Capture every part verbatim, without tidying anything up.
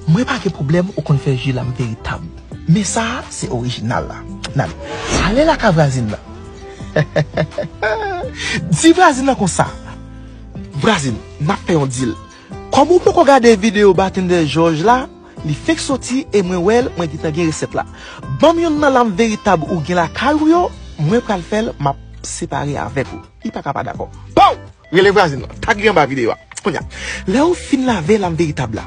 Mwen pa gen pwoblèm ou konn fè ji lam veritab. Men sa a, se orijinal la. N ale. Ale lakay vwazin nan. Di vwazin nan konsa. Vwazin, n ap fè yon dil. Kòm ou poko gade videyo Batende Jòj la, li fenk soti e mwen wè l, mwen gentan gen resèt la. Ban m youn nan lam veritab ou gen lakay ou yo, mwen pral fè l, m ap separe avèk ou. Li pa ka pa dakò. Pow! Rele vwazin nan. Tag li anba videyo a. Kounye a. Lè ou fin lave lam veritab la,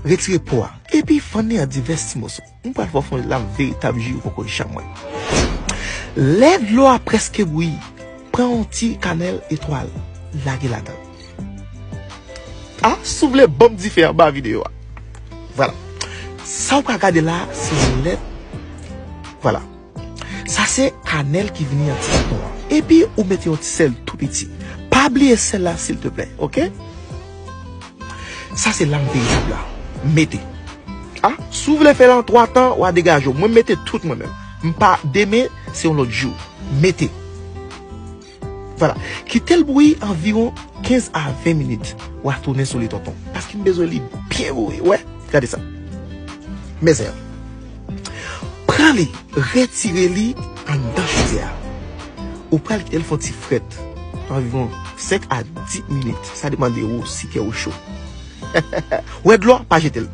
retire po a. Epi fann li an divès ti moso. M pral fè w fon lam veritab ji ou poko janm wè. Lè dlo a prèske bouyi, pran yon ti kanèl etwal, lage ladan. A, si w vle, ban m dife anba videyo a. Vwala. Sa w pral gade la, se yon lèt. Vwala. Sa se kanèl ki vini an ti baton an. Epi ou mete yon ti sèl tou piti. Pa bliye sèl la, silteplè, oke? Sa se lam veritab la. Mete. A, si w vle fè l an twa tan, w a degaje w. Mwen mete tout mwen menm. M pa demen, se yon lòt jou. Mete. Vwala. Kite l bouyi anviwon kenz a ven minit. W a tounen sou li, tonton. Paske m bezwen li byen bouyi. Wè, gade sa. Mezanmi. Pran li, retire li anndan chodyè a. Ou pral kite l fè yon ti frèt. Anviwon senk a dis minit. Sa depann de ou, si kè ou cho. Wè dlo a, pa jete l.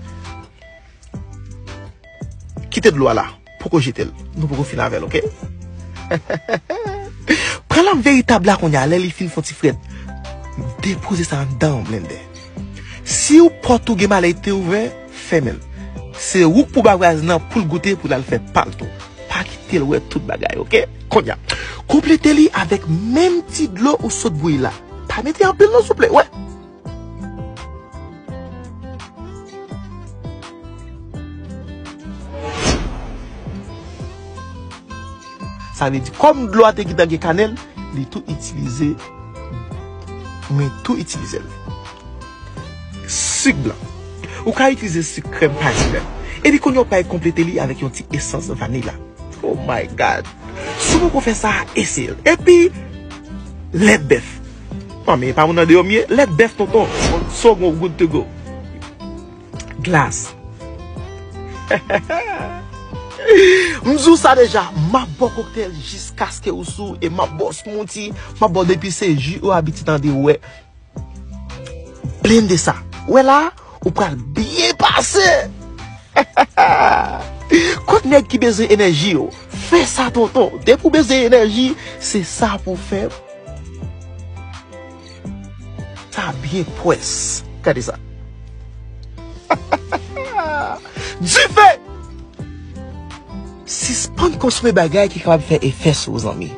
Kite dlo a la. Poko jete l. Nou poko fin avè l, oke? Pran lam veritab la kounye a, lè li fin fè yon ti frèt. Depoze sa anndan yon blendè. Si w pòt ou gen malè te ouvè, fèmen l. Se ou k pou ba vwazin nan pou l goute, pou l al fè pa l tou. Pa kite l wè tout bagay, oke? Kounye a. Konplete li avèk menm ti dlo ou sot bouyi la. Pa mete anpil non, souple. Wè. Sa vle di, kòm dlo a te gentan gen kanèl, li tou itilize, mwen tou itilize l. Sik blan. Ou ka itilize sik krèm, pa gen pwoblèm. Epi kounye a, w pral konplete li avèk yon ti esans vaniy la. Oh my God. Si w poko fè sa, eseye l. Epi, lèt bèf. Bon, men pa moun nan deyò m ye. Lèt bèf, tonton. So good to go. Glas. M di w sa deja, m ap ba w koktèl jiskaske ou sou, e m ap ba w smoothie, m ap ba w depi se ji ou abitye tande, ou wè. Blende sa. Wè la, ou pral byen pase. Kot nèg ki bezwen enèji yo? Fè sa, tonton. Depi w bezwen enèji, se sa pou w fè. Sa byen pwès. Gade sa. Dife! Sispann konsome bagay ki kapab fè efè sou ou, zanmi.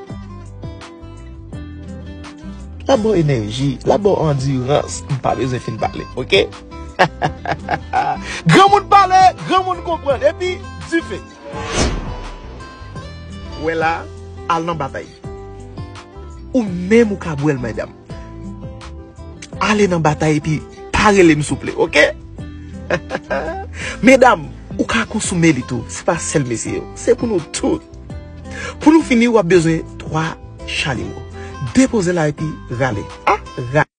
L ap ba w enèji, l ap ba w andirans. M pa bezwen fin pale, oke? Granmoun pale, granmoun konprann. Epi, dife. Wè la, al nan batay. Ou menm ou ka bwè l, medam. Ale nan batay epi pa rele m, souple, oke? Medam, ou ka konsome li tou. Se pa sèl mesye yo. Se pou nou tout. Pou nou fini, w ap bezwen twa chalimo. Depoze la epi rale. A, rale.